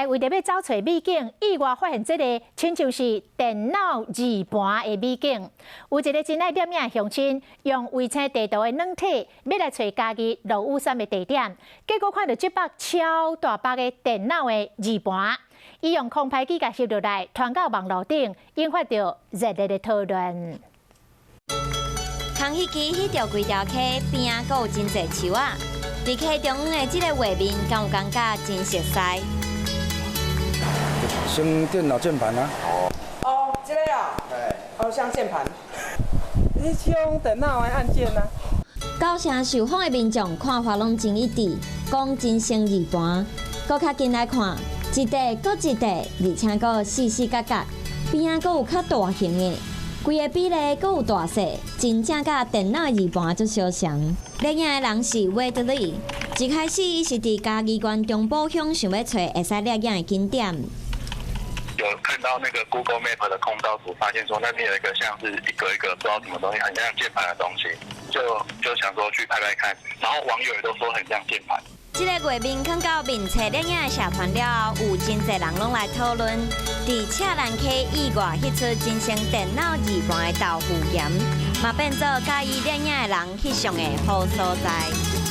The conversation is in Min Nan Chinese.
來為著欲走揣美景，意外發現這个親像是電腦字盤的美景。有一个真愛攝影的鄉親，用衛星地圖的軟體，欲來揣嘉義落羽杉的地點，結果看著這幅超大幅的電腦的字盤，伊用空拍機共翕落來，傳到網路頂，引發著熱烈的討論。空翕機翕著規條溪邊仔，閣有真濟樹仔。佇溪中央的這个畫面，敢有感覺真熟似？像電腦鍵盤啊！哦，這个啊，哦，像鍵盤，你像電腦的按鍵啊。九成受訪的民眾看法攏真一致，講真像字盤。閣較近來看，一塊閣一塊，而且閣四四角角，邊仔閣有較大型的，規个比例閣有大細，真正佮電腦字盤足相像。攝影的人是韋德利，一開始伊是佇嘉義縣中埔鄉想欲揣會使攝影的景點。有看到那個 Google Map 的空照圖，發現說那邊有一個像是一個一個不知道什麼東西，很像鍵盤的東西，就想說去拍拍看，然後網友也都說很像鍵盤。這个畫面放到面冊攝影的社團了後，有真濟人攏來討論，佇赤蘭溪意外翕出真像電腦字盤的豆腐鹽，嘛變做佮意攝影的人翕相的好所在。